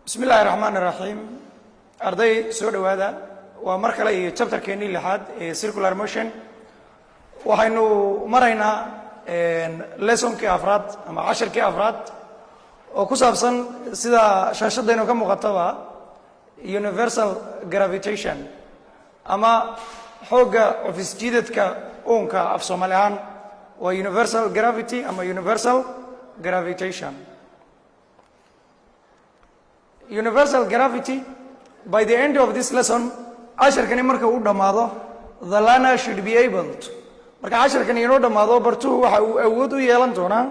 Bismi illaahi raxmaan iraxiim. Arday, soo dhowaada. Waa mar kale iyo chapterkeennii lixaad ee circular motion. Waxaynu maraynaa lessonkii afraad ama cashirkii afraad oo ku saabsan, sida shaashadaynu ka muuqataba, universal gravitation ama xoogga cufisjiidadka uunka. Af Soomaali ahaan waa universal gravity ama universal gravitation. Universal gravity. By the end of this lesson, casharkani marka uu dhammaado, the learner should be able to, marka casharkani inoo dhammaado, bartuhu waxa uu awood u yeelan doonaa,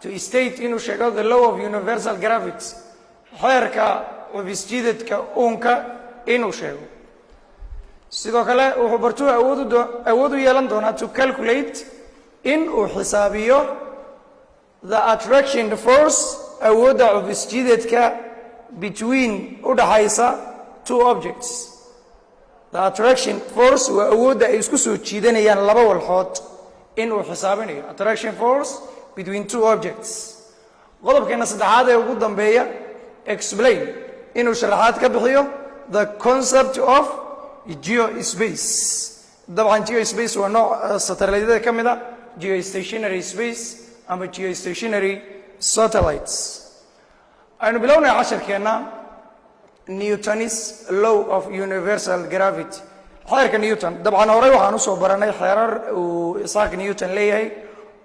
to state, inuu sheego, the law of universal gravity, xeerka cufisjiidadka uunka inuu sheego. Sidoo kale wuxuu bartuhu awood u yeelan doonaa to calculate, in uu xisaabiyo, the attraction force, awoodda cufisjiidadka, between, u dhaxaysa, two objects. The attraction force waa awoodda ay isku soo jiidanayaan laba walxood in uu xisaabinayo, attraction force between two objects. Qodobkeena saddexaad ee ugu dambeeya, explain, inuu sharaxaad ka bixiyo, the concept of geospace. Dabcan geospace waa nooc satelliteyada ka mid a, geostationary space ama geostationary satellites. Aynu bilownay casharkeenna, Newton's law of universal gravity, xeerka Newton. Dabcan horey waxaan usoo baranay xeerar uu Isaac Newton leeyahay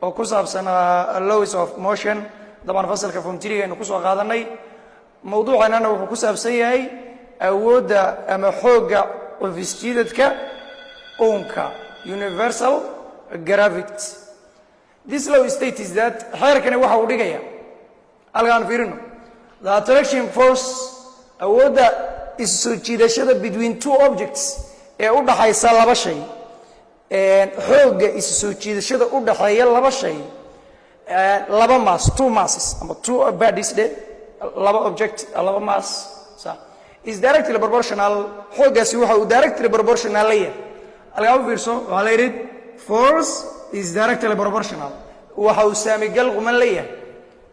oo ku saabsanaa laws of motion. Dabcan fasalka form three aynu kusoo qaadanay. Mawduuceennana wuxuu ku saabsan yahay awoodda ama xoogga cufisjiidadka uunka, universal gravity. This law states that, xeerkani waxa uu dhigaya, halkaan fiirino, the attraction force, awoodda isu jiidashada, between two objects, ee u dhaxaysa laba shay, xoogga isu soo jiidashada u dhaxeeya laba shay, laba mass, two masses ama two bodies dhe, laba object, laba mass sa, is directly proportional, xooggaasi waxa uu directly proportional la yahay. Halkaa u fiirso, waxaa la yidhi force is directly proportional, waxa uu saamigal quman la yahay.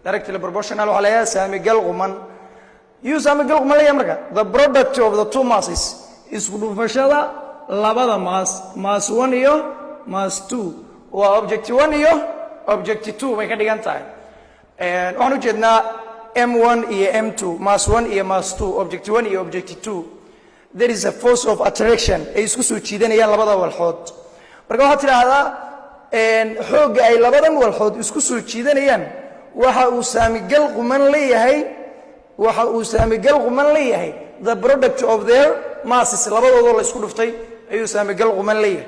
Directly proportional waxaa la yidhaha saamigal quman. Yuu saamigal quman la yahay marka? The product of the two masses, isku dhufashada labada mass, mass one iyo mass two, waa object one iyo object two bay ka dhigan tahay. Waxaan ujeednaa m1 iyo m2, mass one iyo mass two, object one iyo object two. There is a force of attraction ay isku soo jiidanayaan labada walxood. Marka waxaad tidhaahdaa xoogga ay labadan walxood isku soo jiidanayaan waxa uu saamigal quman leeyahay, waxa uu saamigal quman leeyahay the product of their masses, labadoodoo la isku dhuftay ayuu saamigal quman leeyahay.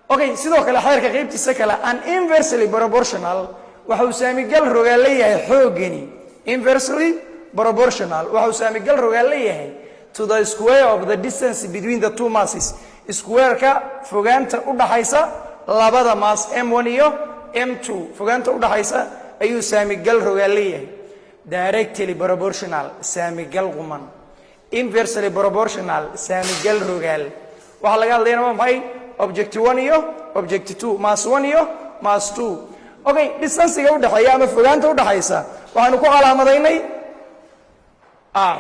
Okay, sidoo kale xeerka qaybtiisa kale, and inversely proportional, waxa uu saamigal rogaa leeyahay xooggani, inversely proportional, waxa uu saamigal rogaa leeyahay, to the square of the distance between the two masses, square-ka fogaanta u dhaxaysa labada mass, m1 iyo m2, fogaanta u dhaxaysa ayuu saamigal rogaa leeyahay. Directly proportional, saamigal quman; inversely proportional, saamigal rogaal. Waxaa laga hadlayana waa maxay? Object one iyo object two, mass one iyo mass two. Okay, distancega udhexeeya ama fogaanta udhaxaysa waxaanu ku calaamadaynay r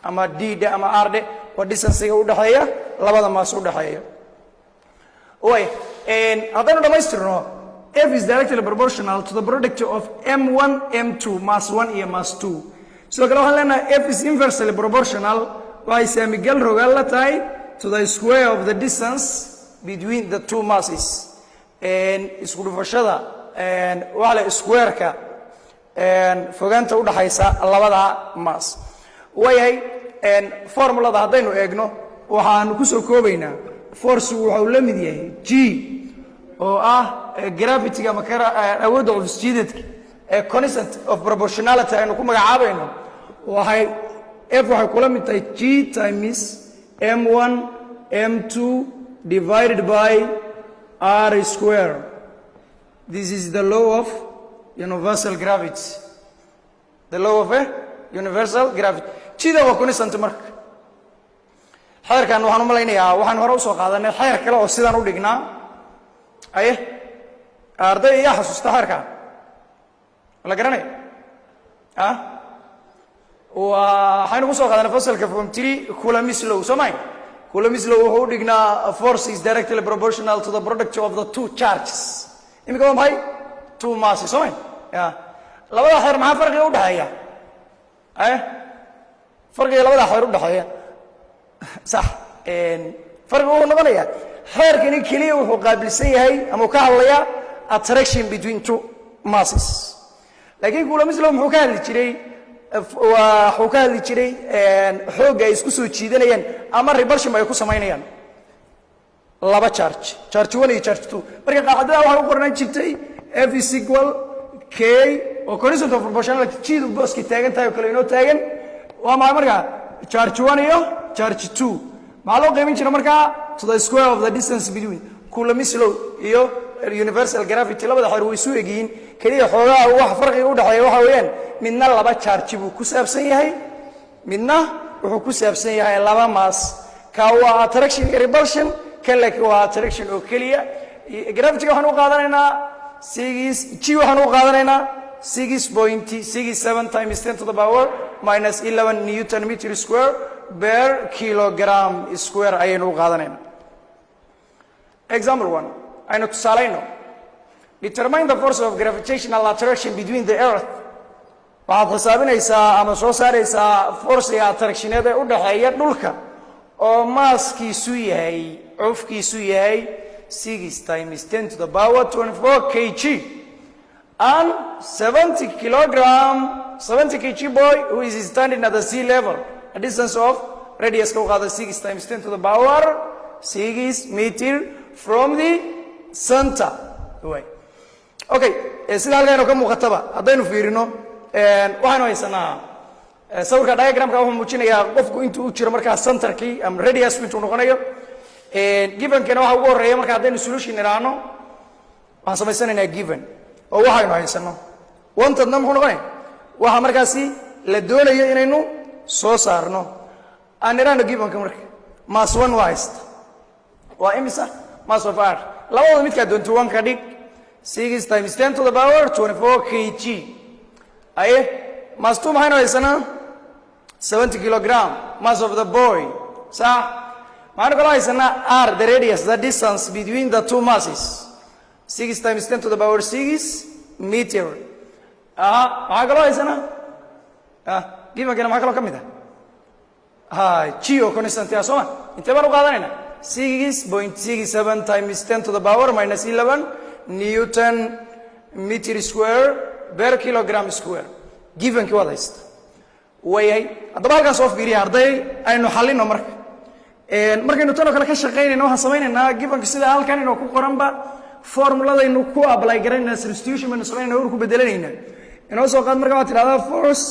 ama d dhe ama r dhe. Waa distancega udhexeeya labada mass udhexeeya. Way haddaynu dhamaystirno, F is directly proportional to the product of m1 m2, mass 1 iyo mass 2. Sidoo kale waxaan leenahay F is inversely proportional, waxay saamigal rogaal la tahay, to the square of the distance between the two masses, isku dhufashada waxa la square-ka fogaanta udhaxaysa labada mass. Waayahay, formulada haddaynu eegno, waxaanu kusoo koobaynaa forcegu waxa uu la mid yahay g, oo ah gravity-ga ama awoodda cufisjiidadka ee constant of proportionality aynu ku magacaabayno. Waxay F waxay kula mid tahay g times m1 m2 divided by r square. This is the law of universal gravity, the law of a universal gravity. Gda waa constant. Marka xeerkan waxaan u malaynayaa waxaan hore usoo qaadanay xeer kale oo sidaan u dhignaa. Aye, arday, iyaa xasuusta xeerka? La garanaya? Ah, waxaynu kusoo qaadanay fasalka form 3 Coulomb's law, soo may? Coulomb's law wuxuu u dhignaa force is directly proportional to the product of the two charges. Imika waa maxay? Two masses, soo may? Ya, labada xeer maxaa farqiga udhexeeya? Farqiga labada xeer udhexeeya, sax, farqiga wuxuu noqonayaa xeerkani keliya wuxuu qaabilsan yahay ama uu ka hadlayaa attraction between two masses, laakiin Coulomb's law muxuu ka hadli jiray? Wuxuu ka hadli jiray xoogga ay isku soo jiidanayaan ama repulsion ay ku samaynayaan laba charge, charge one iyo charge two. Marka qaacidada waxay u qornaan jirtay F is equal K oo constant of proportionality, G-du booskay taagan tahay oo kale inoo taagan. Waa maxay marka? Charge one iyo charge two maxaa loo qaybin jira markaa? To the square of the distance between. Coulomb's law iyo universal gravity labada xeer way isu egyihiin, keliya xoogaa wax farqiga udhexeeya waxa weeyaan midna laba charge buu ku saabsan yahay, midna wuxuu ku saabsan yahay laba mass. Ka waa attraction iyo repulsion, kan laakiin waa attraction oo keliya. Gravity waxaan u qaadanaynaa six g, waxaan u qaadanaynaa 6.67 times 10 to the power minus 11 newton meter square per kilogram square ayaynu u qaadanaynaa. Example one, aynu tusaalayno. Determine the force of gravitational attraction between the earth. Waxaad xisaabinaysaa ama soo saaraysaa forciga attractioneed ee u dhaxeeya dhulka oo masskiisu yahay, cufkiisu yahay 6 times 10 to the power 24 kg and 70 kilogram, 70 kg boy who is standing at the sea level, a distance of radius ka u qaada 6 times 10 to the power 6 meter from the center way. Okay, sida halkan ka muuqataba, haddaynu fiirino, waxaynu haysanaa sawirka diagramka wuxuu muujinayaa qofku intuu u jiro markaa centerkii ama radiusku intuu noqonayo. Givenkana waxa ugu horreeya marka haddaynu solution idhaahno, waxaan samaysanaynaa given oo waxaynu haysano. Wantedna muxuu noqonaya? Waxa markaasi la doonayo inaynu soo saarno. Aan idhaahno givenka marka mass one waa haysta. Waa imisa? Mass of r, labadooda midkaa doonto one ka dhig, 6 times 10 to the power 24 kg. Aye, mass two maxaynu haysanaa? 70 kilogram, mass of the boy, sax. Maxaynu kaloo haysanaa? R, the radius, the distance between the two masses, 6 times 10 to the power 6 meter. Aha, maxaa kaloo haysanaa? Ah, givenkana maxaa kaloo ka mid ah? Ha, g oo constant ah, soo ma? Intee baan u qaadanayna? 6.67 times 10 to the power minus 11 newton meter square per kilogram square. Givenkii waad haysta wayahay. Haddaba halkaan soo fiiriya, arday, aynu xallino. Marka markaynu tan oo kale ka shaqaynayno, waxaan samaynaynaa givenka sida halkan inoo ku qoranba formuladaynu ku apply garaynayna, substitution baynu samaynayna, ur ku bedelanaynaa. Inoo soo qaad marka, waxaad tidhahdaa force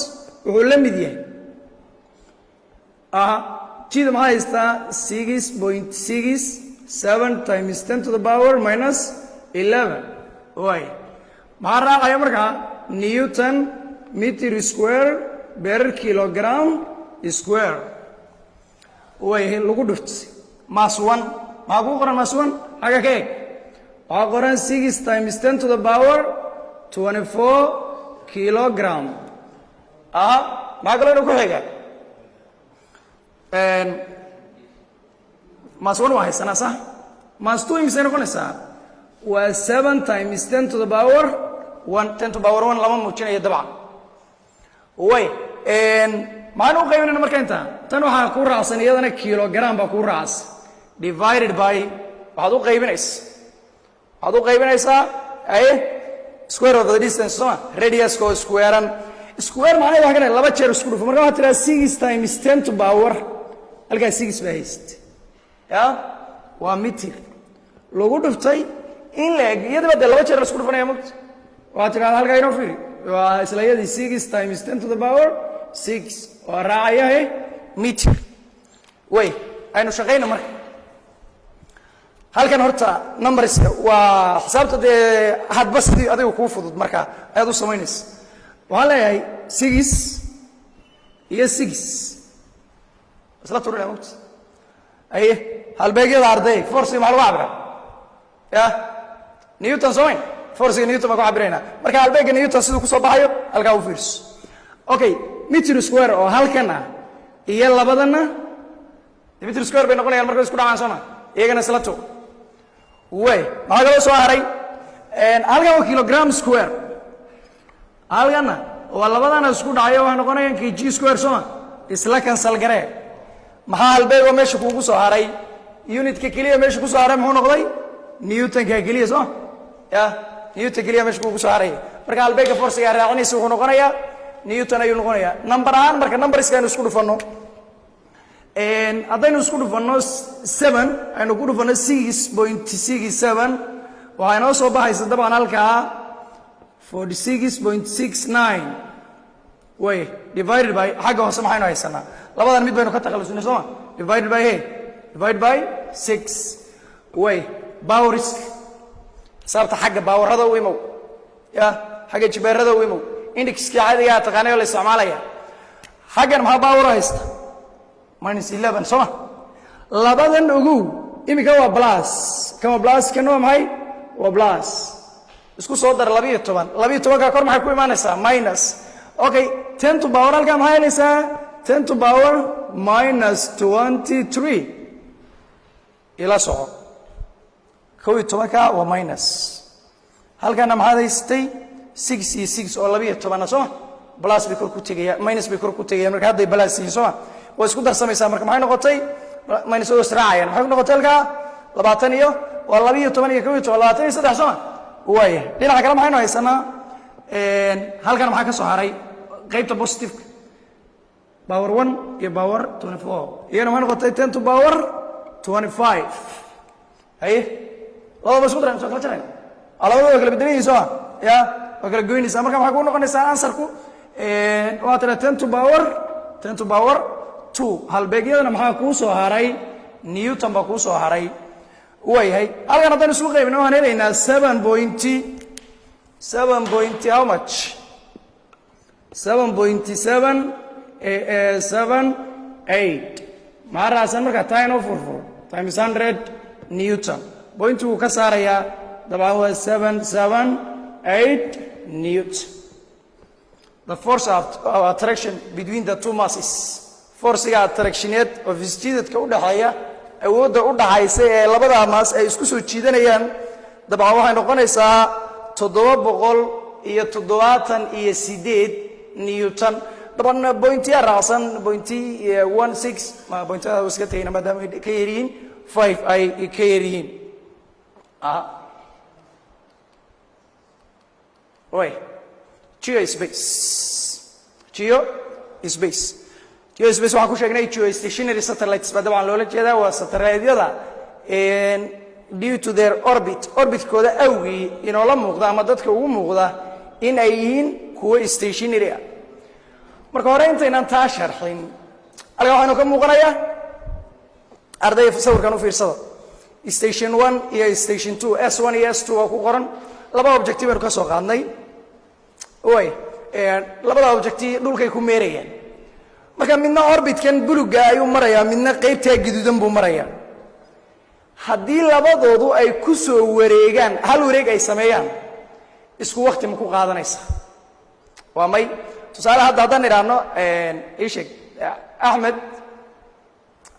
wuxuu la mid yahay, aha, G-da maxaa haystaa? 6.67 times 10 to the power minus 11 way. Maxaa raacaya markaa? Newton meter square per kilogram square way. Lagu dhuftay mass one. Maxaa kuu qoran mass one? Xagga ka eg, waxaa qoran 6 times 10 to the power 24 kilogram. Aha, maxaa kaloo inu ku xiga? Mass one waa haysanaa, sax. Mass two imisay noqonaysaa? Waa 7 times 10 to the power one. 10 to power one lama muujinayo dabcan way. Maxaan u qaybinayna marka intaa? Tan waxaa kuu raacsan iyadana kilogram baa kuu raacsan. Divided by, waxaad u qaybinaysaa aye square of the distance, sooma? Radiuska oo squarean. Square macnaheed waxa kana laba jeer isku dhufo. Marka waxaad tiraa 6 times 10 to power, halkaa six baa hayst ya, waa mitir, lagu dhuftay in la eg iyadiba dee laba jeer la isku dhufanaya mogta. Waxaad tidhahdaa halkaa inoo fiiri, waa isla iyadii, 6 times 10 to the power six oo raacaya he mitir way. Aynu shaqayno marka halkan. Horta numberska waa xisaabta dee hadba sidii adiga kuu fudud markaa ayaad u samaynaysa. Waxaan leeyahay six iyo six isla turinaya mogta. Aye, halbeegyada, arday, forciga maxaa lagu cabiraa? Ya, newton, soo mayn? Forciga newton baan ku cabiraynaa. Marka halbeegga newton siduu kusoo baxayo halkaa u fiirso. Okay, meter square oo halkan ah iyo labadana meter square bay noqonayaan marka isku dhacaan, soo ma? Iyagana isla tuur. Way, maxaa kaloo soo haray? Halkan waa kilogram square, halkanna waa labadana isku dhacayo, waxay noqonayaan kg square, soo ma? Isla cancel garee. Maxaa halbeegoo meesha kuugu soo haray? Unitka keliya meesha kusoo haray muxuu noqday? Newtonka keliya, soo ya newton keliya meesha kuugu soo haray. Marka halbeegga forciga raacinaysa wuxuu noqonayaa newton ayuu noqonayaa. Number ahaan marka numberska aynu isku dhufanno, haddaynu isku dhufanno seven, aynu ku dhufanno 6.67, waxaa inoo soo baxaysa dabcan halkaa 46.69. Way, divided by xagga hoose maxaynu haysanaa? Labadan mid baynu ka takhalusinay, soo ma? Divided by he divide by six. Way, powers xisaabta xagga powerada u imow, ya xagga jibeerada u imow. Indexkii caadigaa taqaanay oo la isticmaalaya. Xaggan maxaa power haysta? Minus 11, soo ma? Labadan ogow, iminka waa plus, kan waa plus, kan waa maxay? Waa plus. Isku soo dar 12. 12-ka kor maxay ku imaanaysaa? Minus. Okay, 10 to power halkaa maxay helaysaa? 10 to power minus 23. Ila soco, 11-ka waa minus. Halkana maxaad haystay? Six iyo six oo 12-na, soo ma? Plus bay kor ku tegaya, minus bay kor ku tegayaan. Marka hadday plus yihiin, soo ma? Waa isku darsamaysaa. Marka maxay noqotay? Minus oo israacayaan. Maxay ku noqotay halkaa? 20 iyo waa 12 iyo 11, 23, soo ma? Waaya, dhinaca kale maxaynu haysanaa? Halkan maxaa ka soo haray? Qaybta positiveka, power one iyo power 24, iyana maxay noqotay? 10 to power 25. Haye, labadaba isku daran, soo kala jarayn, labadaba waa kala bedelan yihin, soo ma? Ya, waa kala goynaysaa. Marka maxay ku noqonaysaa answerku? Waa tira 10 to power two. Halbeegyadana maxaa kuu soo haray? Newton baa kuu soo haray. Waayahay, halkan haddaan isku qaybino waxaan helaynaa seven point seven point how much? 7.778. Maxaa raacsan marka? Taa inoo furfuro, times 100 newton. Pointiguu ka saarayaa dabcan waa 778 newton. The force of attraction between the two masses, forciga attractioneed oo isjiidadka u dhaxeeya, awoodda u dhaxaysa ee labada mass ay isku soo jiidanayaan, dabcan waxay noqonaysaa 778 newton. Dabcan pointiya raacsan, .16. Ma pointyada iska tegayna maadaama ay ka yar yihiin five, ay ka yar yihiin. Way, geospace, geospace, geospace waxaan ku sheegnay geostationary satellites baa dabcan loola jeedaa. Waa satellite-yada due to their orbit, orbitkooda awgii, inoola muuqda ama dadka ugu muuqda in ay yihiin kuwo stationary ah. Marka hore intaynaan taa sharxin, halkan waxaynu ka muuqanayaa, ardayga, sawirkan u fiirsada. Station one iyo station two, S1 iyo S2 waa ku qoran. Laba objective baynu ka soo qaadnay. Way, labada objecti dhulkay ku meerayaan. Marka midna orbitkan buluga ayuu marayaa, midna qaybtaa gaduudan buu marayaa. Haddii labadoodu ay ku soo wareegaan, hal wareeg ay sameeyaan, isku wakti ma ku qaadanaysa? Waa may. Tusaale, hadda haddaan idhaahno, ii sheeg, Axmed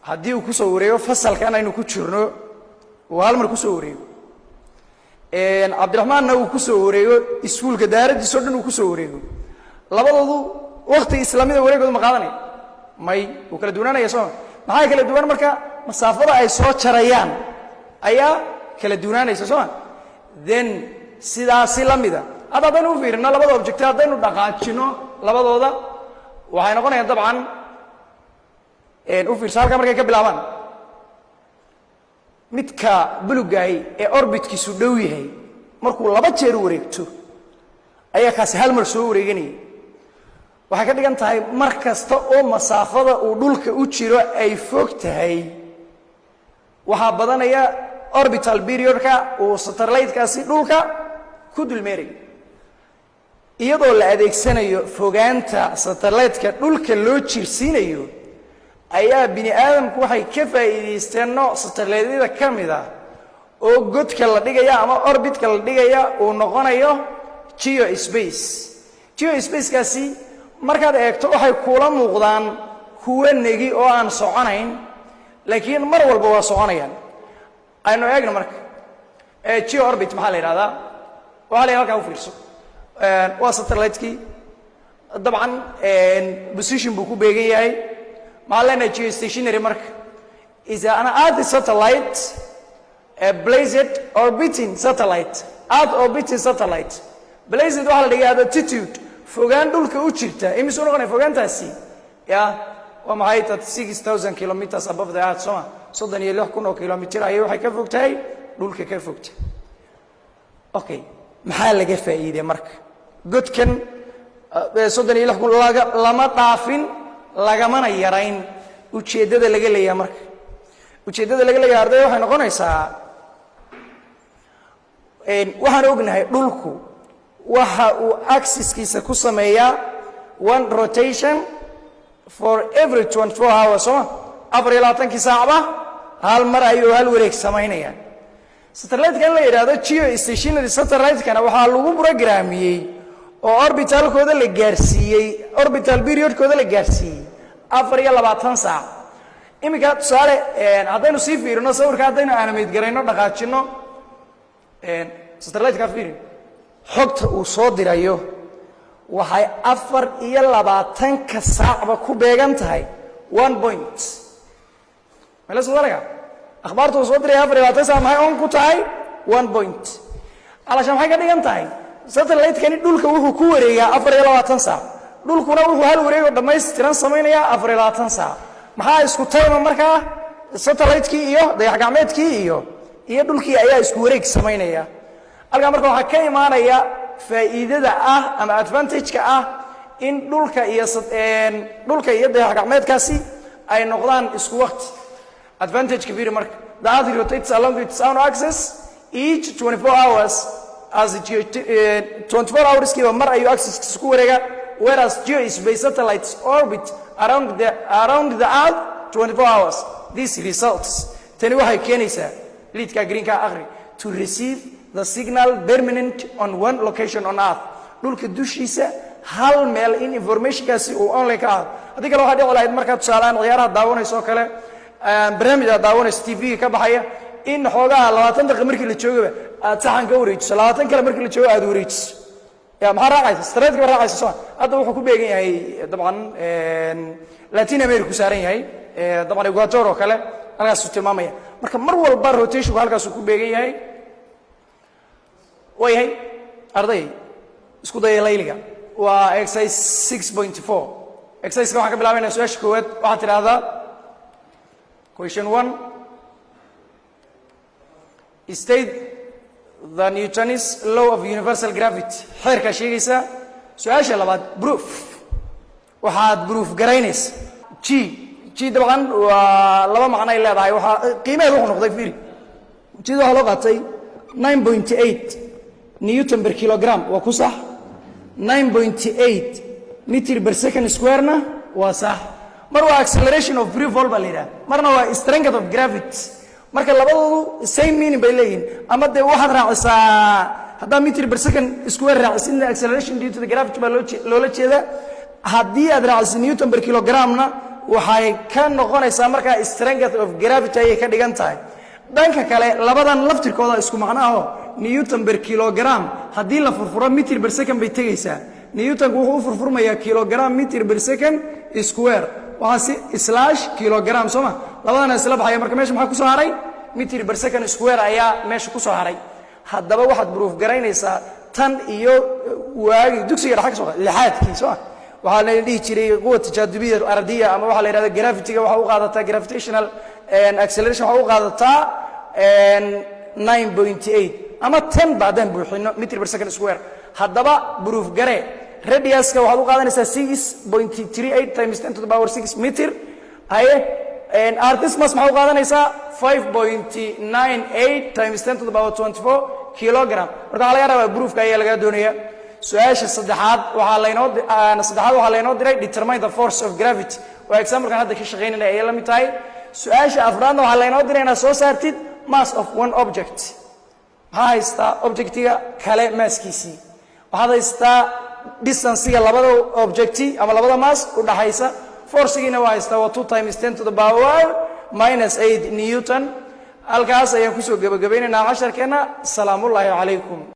haddii uu kusoo wareego fasalkan aynu ku jirno, uu hal mar kusoo wareego, Cabdiraxmaanna uu kusoo wareego iskuulka daaraddiis o dhan uu kusoo wareego, labadoodu wakti islamida wareegoodu ma qaadanaya? May, wuu kala duwanaanaya, sooma? Maxaa kala duwan? Marka masaafada ay soo jarayaan ayaa kala duwanaanaysa, sooma? Then sidaasi la mida hadda haddaynu u fiirino labada objecti, haddaynu dhaqaajino labadooda, waxay noqonayaan dabcan, u fiirso halkaa markay ka bilaabaan, midka bulugahi ee orbitkiisu dhow yahay markuu laba jeer wareegto ayaa kaasi hal mar soo wareeganaya. Waxay ka dhigan tahay mar kasta oo masaafada uu dhulka u jiro ay fog tahay, waxaa badanaya orbital periodka uu satellitekaasi dhulka ku dulmeerayo. Iyadoo la adeegsanayo fogaanta satelliteka dhulka loo jirsiinayo ayaa bini aadamku waxay ka faa'iidaysteen nooc satelliteyada ka mid ah oo godka la dhigaya ama orbitka la dhigaya uu noqonayo geospace. Geospacekaasi Markaad eegto, waxay kuula muuqdaan kuwa negi oo aan soconayn, laakiin mar walba waa soconayaan. Aynu eegno marka geo orbit maxaa la yidhahdaa. Waxaa la yidhahda, halkaa u fiirso, waa satellite-kii. Dabcan position buu ku beegan yahay. Maxaa leenahay geostationary marka? Is an earth satellite, a placed orbiting satellite, earth orbiting satellite. Placed waxaa la dhigaa altitude, fogaan dhulka u jirta. Imisuu noqonaya fogaantaasi? Ya, waa maxay? 36,000 kilometers above the earth, sooma? 36,000 oo kilometer ayay waxay ka fog tahay dhulka, ka fogtahay. Okay, maxaa laga faa'iiday marka? Godkan 36,000 laga lama dhaafin, lagamana yarayn. Ujeeddada laga leeyahay marka, ujeeddada laga leeyahay, arday, waxay noqonaysaa, waxaan ognahay dhulku waxa uu axiskiisa ku sameeyaa one rotation for every 24 hours, sooma? 24-kii saacba hal mar ayuu hal wareeg samaynaya. Satellite-kan la yidhaahdo geostationary satellite-kana waxaa lagu programiyey oo orbitalkooda la gaarsiiyey, orbital periodkooda la gaarsiiyey 24 saac. Iminka tusaale, haddaynu sii fiirino sawirka, haddaynu animate garayno, dhaqaajino satellite-ka, fiiri xogta uu soo dirayo, waxay 24-ka saacba ku beegan tahay one point. Mala soo daraga akhbaarta uu soo diraya 24 saac maxay on ku tahay? One point. Alasha maxay ka dhigan tahay? Satellite-kani dhulka wuxuu ku wareegaa 24 saac, dhulkuna wuxuu hal wareegoo dhammaystiran samaynayaa 24 saac. Maxaa isku time markaa? Satellite-kii iyo dayax gacmeedkii iyo dhulkii ayaa isku wareeg samaynaya halkaa. Marka waxaa ka imaanaya faa'iidada ah ama advantage-ka ah in dhulka iyo dayax gacmeedkaasi ay noqdaan isku waqti. Advantage-ka fiiri marka: the earth rotates along its own axis each 24 hours as 24 hours kiiba mar ayuu axis ku wareegaa, whereas geospace satellites orbit around the earth 24 hours. This results, tani waxay keenaysaa, liidka greenka akhri, to receive the signal permanent on one location on earth, dhulka dushiisa hal meel in informationkaasi uu online ka ahdo. Haddii kale waxaa dhici lahayd, markaa tusaalehaan ciyaaraha daawanayso oo kale, barnaamij aad daawanayso TV-ga ka baxaya, in xoogaha 20 daqiiqa markii la joogaba aad saxan ka wareejiso, 20 kale markii la joogo aad wareejiso. Ya, maxaa raacaysa? Satellite ba raacaysa, soo hadda wuxuu ku beegan yahay dabcan Latin America ku saaran yahay, dabcan equator oo kale halkaasuu tilmaamaya. Marka mar walba rotationku halkaasuu ku beegan yahay. Waa yahay, arday, isku daya layliga. Waa exercise 6.4. Exerciseka waxaan ka bilaabaynaa su-aasha koowaad. Waxaad tidhaahdaa, question one: state the Newton's law of universal gravity. Xeerkaa sheegaysaa. Su-aasha labaad, proof, waxaad proof garaynaysa g. G dabcan waa laba macno ay leedahay. Waxaa qiimaheed wuxuu noqday, fiiri, g waxaa loo qaatay 9.8 newton per kilogram, waa ku sax. 9.8 meter per second square-na waa sax. Mar waa acceleration of free fall baa la yidhaha, marna waa strength of gravity. Marka labadoodu same meaning bay leeyihiin. Ama dee waxaad raacisaa, haddaa meter per second square raacisidna, acceleration due to the gravity baa loola jeedaa. Haddii aad raacisid newton per kilogramna, waxay ka noqonaysaa markaa strength of gravity ayay ka dhigan tahay. Dhanka kale, labadan laftirkooda isku macno aho. Newton per kilogram haddii la furfuro, meter per second bay tegaysaa. Newtonku wuxuu u furfurmayaa kilogram meter per second square, waxaa si slash kilogram, soo ma? Labadana isla baxaya. Marka meesha maxaa kusoo haray? Meter per second square ayaa meesha kusoo haray. Haddaba waxaad proof garaynaysaa tan iyo waagii dugsiga dhexe ka soo lixaadkii, soo ma? Waxaa la dhihi jiray quwa tajaadubiya ardiya, ama waxaa la yidhahda gravity-ga waxaa u qaadataa gravitational acceleration, waxaa u qaadataa 9.8 ama 10 ba haddaan buuxino meter per second square. Haddaba proof garee. Radiuska waxaad u qaadanaysaa 6.38 times 10 to the power 6 meter. Haye, earth's mass maxaa u qaadanaysaa? 5.98 times 10 to the power 24 kilogram. Marka waxaa laga rabaa proofka ayaa laga doonaya. Su-aasha saddexaad waxaa laynoo diray determine the force of gravity. Waa examplekan hadda ka shaqaynayna ayay la mid tahay. Su-aasha afraadna waxaa laynoo diray inaad soo saartid mass of one object. Maxaa haystaa? Objectiga kale masskiisii waxaad haystaa. Distancega labada object ama labada mass u dhaxaysa. Forcegiina waa haystaa, waa 2 times 10 to the power minus 8 newton. Halkaas ayaan kusoo gebagabaynaynaa casharkeenna. Salaamullaahi calaykum.